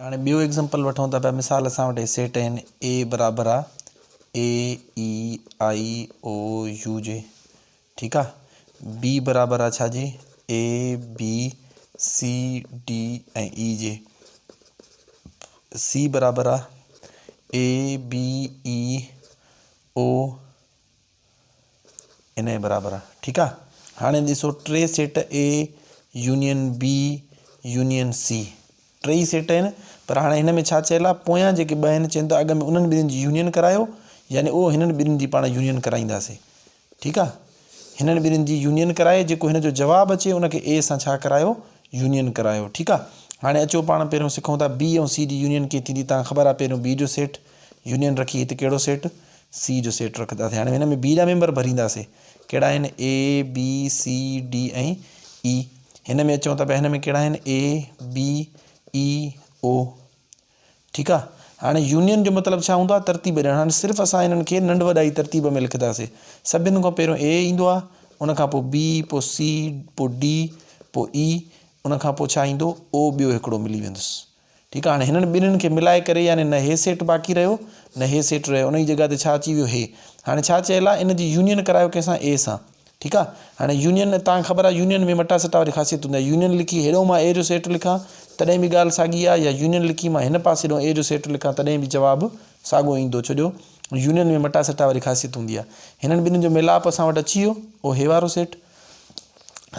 هاڻي ٻيو ايگزامپل وٺون ٿا پيا مثال اسان وٽ هي سيٽ آهن اي برابر آ اي اي آئي او يو جي ٺيڪ آ بي برابر آ ڇا جي اي بي سي ڊي ۽ اي جي سي برابر آ اي بي اي او ان جي برابر آ ٺيڪ آ هاڻي ڏسو ٽي set A union B union C ٽئي سيٽ آهن پر هاڻي هن ۾ ڇا چيل آ پويان جيڪي ٻه آهن چين ٿا اڳ ۾ انهن ٻنهين جي يونين ڪرايو يعني اهو هنن ٻنهين جي پاڻ يونين ڪرائينداسي ٺيڪ آ هنن ٻنهين جي يونين ڪرائي جيڪو هن جو جواب اچي ان کي اي سان ڇا ڪرايو يونين ڪرايو ٺيڪ آ هاڻي اچو پاڻ پهريون سکون ٿا بي ۽ سي جي يونين ڪيئن ٿيندي تان خبر آ پهريون بي جو سيٽ يونين رکي هت ڪهڙو سيٽ سي جو سيٽ رکنداسين هاڻي هن ۾ بي جا ميمبر ڀرينداسين ڪهڙا آهن اي بي سي ڊي ۽ اي هن ۾ اچون ٿا پيا هن ۾ ڪهڙا آهن اي بي اي او ٺيڪ آ هاڻي يونين جو مطلب ڇا هوندو آهي ترتيب ڏيڻ هاڻي صرف اسان هنن کي ننڍ وڏائي ترتيب ۾ لکنداسين سڀن کان پهريون اي ايندو آهي ان کان پوء بي پوء سي پوء ڊي پوء اي ان کان پوء ڇا ايندو او ٻيو هڪڙو ملي ويندس ٺيڪ آ هاڻي هنن ٻنهين کي ملائي ڪري يعني نه هي سيٽ باقي رهيو نه هي سيٽ رهيو ان جي جڳهه تي ڇا اچي ويو هي هاڻي ڇا چيل آ ان جي يونين ڪرايو ڪنهن سان اي سان ٺيڪ آ هاڻي يونين تان خبر آ يونين ۾ مٽا سٽا واري خاصيت هوندي آ يونين لکي هيڏو مان اي جو سيٽ لکان تڏهن به ڳالهه ساڳي آ يا يونين لکي مان هن پاسي ڏو اي جو سيٽ لکان تڏهن به جواب ساڳو ايندو ڇو جو يونين ۾ مٽا سٽا واري خاصيت هوندي آ هنن ٻنهين جو ميلاپ اسان وٽ اچي ويو او هي وارو سيٽ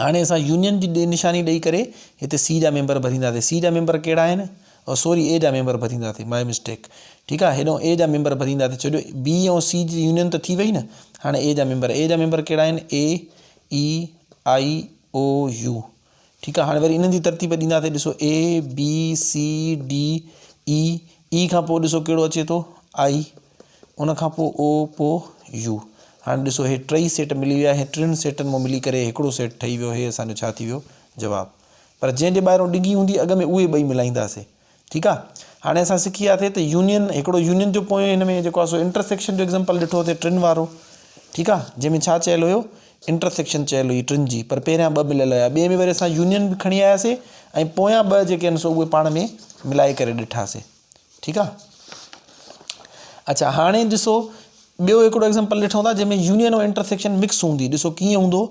هاڻي اسان يونين جي نشاني ڏئي ڪري هتي سي جا ميمبر ڀرينداسين سي جا ميمبر ڪهڙا آهن او سوري اي جا ميمبر ڀرينداسين مائي مسٽيڪ ٺيڪ آهي هيڏو اي جا ميمبر ڀرينداسين ڇو جو بي ۽ سي جي يونين ته ٿي وئي نه هاڻي اي جا ميمبر اي جا ميمبر ڪهڙا آهن اي اي آئي او يو ٺيڪ آهي هاڻي وري انهن جي ترتيب ڏينداسين ڏسو اي بي سي ڊي اي اي کان پوء ڏسو ڪهڙو اچي ٿو آئي ان کان پوء او پوء يو. هاڻي ڏسو هي ٽئي سيٽ ملي ويا هي ٽن سيٽن مان ملي ڪري هڪڙو سيٽ ٺهي ويو هي اسان جو ڇا ٿي ويو جواب. پر جنهن جي ٻاهرون ڊگهي هوندي اڳ ۾ اهي ٻئي ملائينداسي. ٺيڪ آ. هاڻي اسان سکي وياسي ته يونين هڪڙو يونين جو پويون هن ۾ جيڪو آ سو انٽرسيڪشن جو ايگزامپل ڏٺو هوسي ٽن وارو. ٺيڪ آ جنهن ۾ ڇا چيل هيو انٽرسيڪشن چيل هئي ٽن جي پر پهريان ٻه مليل هيا ٻئي ۾ وري اسان يونين به کڻي آياسي ۽ پويان ٻه جيڪي آهن سو اهي پاڻ ۾ ملائي ڪري ڏٺاسي. ٺيڪ آ اڇا هاڻي ڏسو ٻيو هڪڙو ايگزامپل ڏٺون ٿا جنهن ۾ يونين ۽ انٽرسيڪشن مڪس هوندي ڏسو ڪيئن هوندو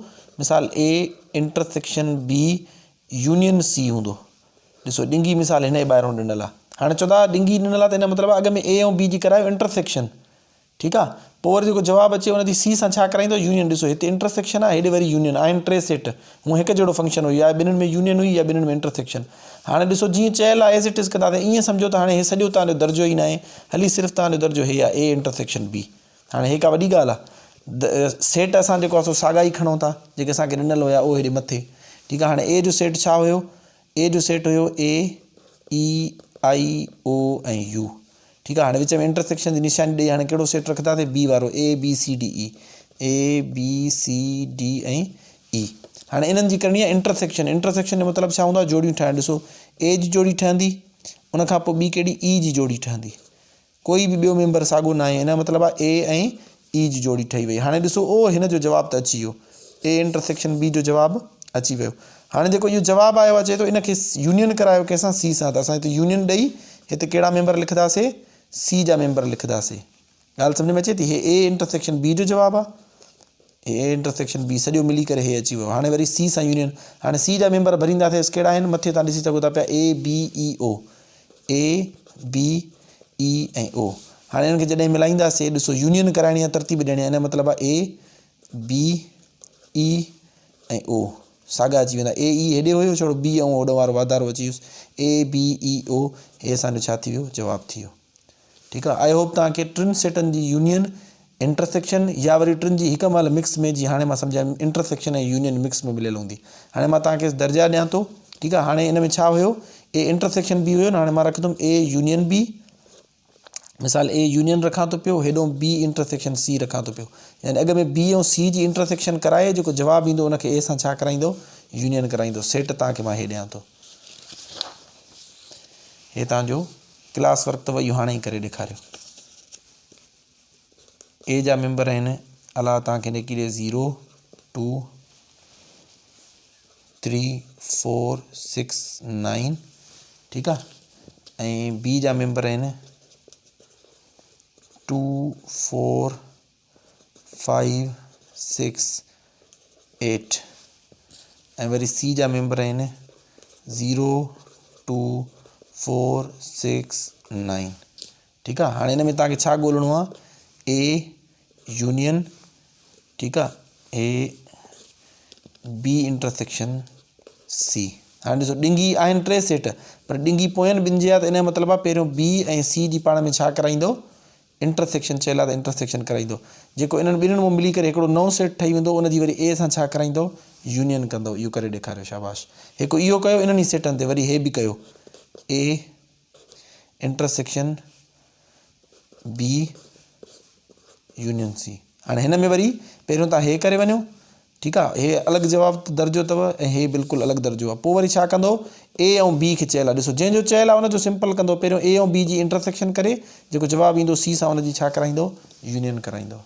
مثال A intersection B union C هوندو ڏسو ڏنگي مثال هن جي ٻاهرون ڏنل آ هاڻي چوندا ڏنگي ڏنل آ ته ان مطلب اڳ ۾ اي ۽ بي جي ڪرايو انٽرسيڪشن ٺيڪ آ پوء وري جيڪو جواب اچي ان جي سي سان ڇا ڪرائيندو يونين ڏسو هتي انٽرسيڪشن آ هيڏي وري يونين آهن ٽي سيٽ هونء هڪ جهڙو فنڪشن هو يا ٻنهين ۾ يونين هئي يا ٻنهين ۾ انٽرسيڪشن هاڻي ڏسو جيئن چيل آ ايز it از ڪنداسين ائين سمجهو ته هاڻي هي سڄو توهان جو درجو ئي ناهي هلي صرف توهان جو درجو هي آ اي انٽرسيڪشن بي هاڻي هي ڪا وڏي ڳالهه آ سيٽ اسان جيڪو آ سو ساڳا ئي کڻون ٿا جيڪي اسان کي ڏنل هيا اهو هيڏي مٿي ٺيڪ آ هاڻي اي جو سيٽ ڇا هيو اي جو سيٽ هيو اي، اي، آئي، او ۽ يو. ٺيڪ آ هاڻي وچ ۾ انٽرسيڪشن جي نشاني ڏئي هاڻي ڪهڙو سيٽ رکنداسين بي وارو اي بي سي ڊي اي اي بي سي ڊي ۽ اي هاڻي انهن جي ڪرڻي آهي انٽرسيڪشن انٽرسيڪشن جو مطلب ڇا هوندو آهي جوڙيون ٺاهڻ ڏسو اي جي جوڙي ٺهندي ان کان پوء ٻي ڪهڙي اي جي جوڙي ٺهندي ڪوئي به ٻيو ميمبر ساڳو ناهي ان جو مطلب آهي اي ۽ اي جي جوڙي ٺهي وئي هاڻي ڏسو او هن جو جواب ته اچي ويو اي انٽرسيڪشن بي جو جواب اچي ويو هاڻي جيڪو اهو جواب آيو آهي چئي ٿو ان کي يونين ڪرايو ڪنهن سان سي سان ته اسان هتي يونين ڏئي هتي ڪهڙا ميمبر لکنداسي سي جا ميمبر لکنداسي ڳالهه سمجھ ۾ اچي ٿي هي اي انٽرسيڪشن بي جو جواب آهي هي اي انٽرسيڪشن بي سڄو ملي ڪري هي اچي ويو هاڻي وري سي سان يونين هاڻي سي جا ميمبر ڀرينداسي ڪهڙا آهن مٿي تان ڏسي سگهو ٿا پيا اي بي اي او اي، بي، اي ۽ او. هاڻي انهن کي جڏهن ملائينداسين ڏسو يونين ڪرائڻي آهي ترتيب ڏيڻي آهي ان جو مطلب آهي اي، بي، اي ۽ او ساڳا اچي ويندا اي اي هيڏي هيو ڇڙو بي ۽ هوڏو وارو واڌارو اچي ويس اي بي اي او هي اسان جو ڇا ٿي ويو جواب ٿي ويو ٺيڪ آهي I hope توهان کي ٽن سيٽن جي يونين انٽرسيڪشن يا وري ٽن جي هڪ مهل مڪس ۾ جي هاڻي مان سمجهايم انٽرسيڪشن ۽ يونين مڪس ۾ مليل هوندي هاڻي مان توهان کي درجا ڏيان ٿو ٺيڪ آهي هاڻي ان ۾ ڇا هيو اي انٽرسيڪشن بي هيو نه هاڻي مان رکندم اي يونين بي مثال اي يونين رکان ٿو پيو هيڏو بي انٽرسيڪشن سي رکان ٿو پيو يعني اڳ ۾ بي ۽ سي جي انٽرسيڪشن ڪرائي جيڪو جواب ايندو ان کي اي سان ڇا ڪرائيندو يونين ڪرائيندو سيٽ توهان کي مان هي ڏيان ٿو هي توهان جو ڪلاس ورڪ اٿو اهو هاڻي ئي ڪري ڏيکاريو اي جا ميمبر آهن الله توهان کي نيڪي ڏي 0 2 3 4 6 9 ٺيڪ آ ۽ بي جا ميمبر آهن 2 4 5 6 8 ۽ وري سي جا ميمبر آهن 0 2 4 6 9 ٺيڪ آ هاڻي هن ۾ توهان کي ڇا ڳولڻو آ اي يونين ٺيڪ آ اي بي انٽرسيڪشن سي هاڻي ڏسو ڏنگي آهن ٽي سيٽ پر ڏنگي پوين ٻن جي آ ته ان جو مطلب آ پهريون بي ۽ سي جي پاڻ ۾ ڇا ڪرائيندو انٽرسيڪشن چيل آ ته انٽرسيڪشن ڪرائيندو جيڪو انهن ٻنهن مان ملي ڪري هڪڙو نئون سيٽ ٺهي ويندو ان جي وري اي سان ڇا ڪرائيندو يونين ڪندو اهو ڪري ڏيکاريو شاباش هڪ اهو ڪيو انهن ئي سيٽن تي وري هي به ڪيو اي انٽرسيڪشن بي يونين سي هاڻي هن ۾ وري پهريون تان هي ڪري وڃو ٺيڪ آ هي الڳ جواب درجو اٿو ۽ هي بلڪل الڳ درجو آ پوء وري ڇا ڪندو اي ۽ بي کي چيل آ ڏسو جنهن جو چيل آ ان جو سمپل ڪندو پهريون اي ۽ بي جي انٽرسيڪشن ڪري جيڪو جواب ايندو سي سان ان جي ڇا ڪرائيندو يونين ڪرائيندو.